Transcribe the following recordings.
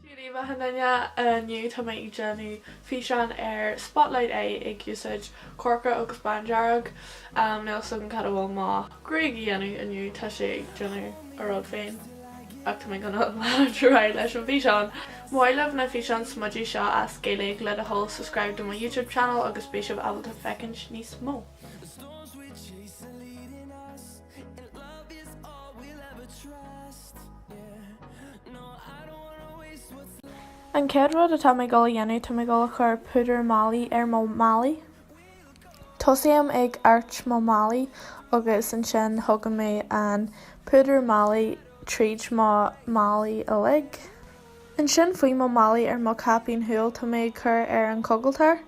Dia daoibh achan duine, inniu tá mé ag déanamh físeán ar Spotlight Eye ag úsáid corcra agus bándearg. Níl fhios agam cad a bhfuil mo ghruaig a dhéanamh inniu, tá sé ag déanamh a rud féin ach tá mé gonna leanúint ar aghaidh leis an bhfíseán. Má mhaith libh na físeáin smididh seo as Gaeilge le do thoil subscribe do mo YouTube channel agus beidh sibh ábalta féachaint níos mó. An chéad rud atá mé ag dul a dhéanamh, tá mé ag dul a chur púdar malaí ar mo malaí. Tosaím ag airt mo malaí agus ansin thugann mé an púdar malaí tríd mo malaí uilig. Ansin faoi mo malaí ar mo caipín shúil tá mé ag cur ar an coigeartóir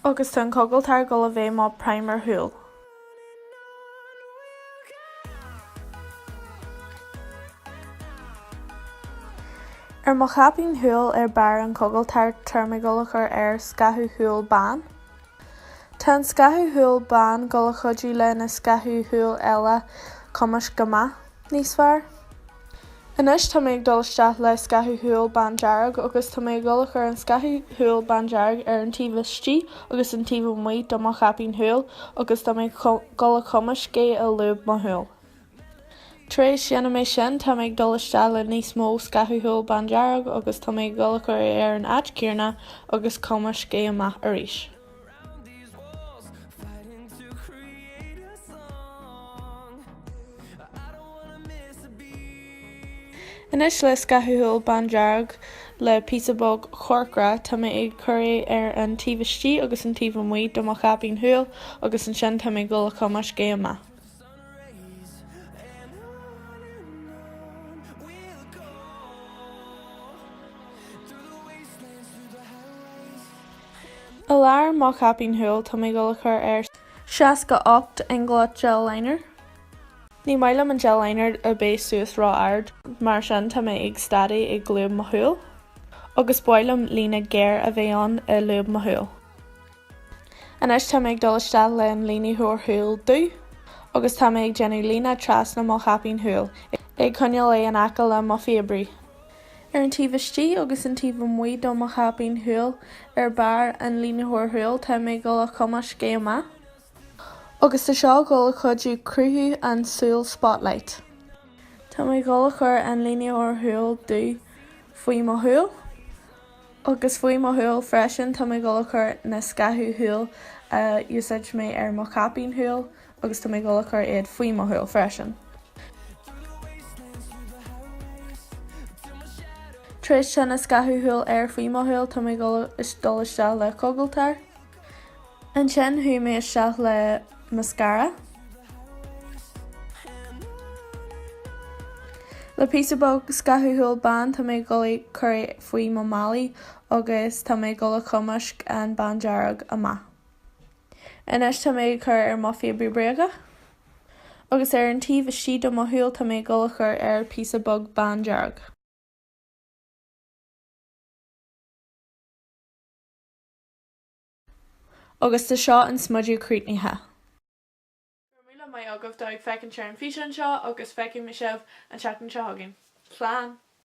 agus tá an coigeartóir ag dul a bheith mo primer shúil. Ar mo chaipín shúil ar barr an coigeartóir tá mé ag dul a chur air scáthú shúil bán. Tá an scáthú shúil bán dul a chuidiú le na scáthú shúil eile cumaisc amach níos fearr. Anois tá mé ag dul isteach le scáthú shúil bándearg agus tá mé ag dul a chur an scáthú shúil bándearg ar an taobh istigh agus an taobh amuigh do mo chaipín shúil agus tá mé ag dul a chumaisc é i lúb mo shúil. Tar éis dhéanamh mé sin tá mé ag dul isteach le níos mó scáthú shúil bándearg agus tá mé ag dul a chur é ar an áit céarna agus cumaisc é amach arís. Anois le scáthú shúil bándearg le píosa beag chorcra, tá mé ag cur é ar an taobh istigh agus an taobh amuigh do mo chaipín shúil agus ansin tá mé ag dul a chumaisc é amach. I lár mo chaipín shúil tá mé ag dul a chur ar 68 Inglot Gel Liner. Ní maith liom an gel liner a bheith suas ró-ard, mar sin tá mé ag stadadh ag lúb mo shúil. Agus ba mhaith liom líne géar a bheith ann i lúb mo shúil. Anois tá mé ag dul isteach le an línitheoir shúil dubh agus tá mé ag déanamh líne trasna mo chaipín shúil, ag coinneáil é in aice le mo phíobairí. Ar an taobh istigh agus an taobh amuigh do mo chaipín shúil ar barr an línitheoir shúil tá mé ag dul a chumaisc é amach. Agus tá seo ag dul a chuidiú cruthú an súil spotlight. Tá mé ag dul a chur an línitheoir shúil dubh faoi mo shúil. Agus faoi mo shúil freisin tá mé ag dul a chur na scáthú shúil a úsáid mé ar mo chaipín shúil agus tá mé ag dul a chur iad faoi mo shúil freisin. Tar éis tá na scáthú shúil ar faoi mo shúil tá mé ag dul dul isteach le coigeartóir. Ansin chuaigh mé isteach le mascara. Le píosa beag scáthú shúil bán tá mé ag dul ag cur é faoi mo malaí agus tá mé ag dul a chumaisc an bándearg amach. Anois tá mé ag cur ar mo phíobairí bréagach. Agus ar an taobh istigh do mo shúil tá mé ag dul a chur ar píosa beag bándearg. Agus tá seo an smideadh críochnaithe. Go raibh míle maith agaibh do ag féachaint ar an físeán seo agus feicfidh mé sibh an tseachtain seo chugainn. Slán!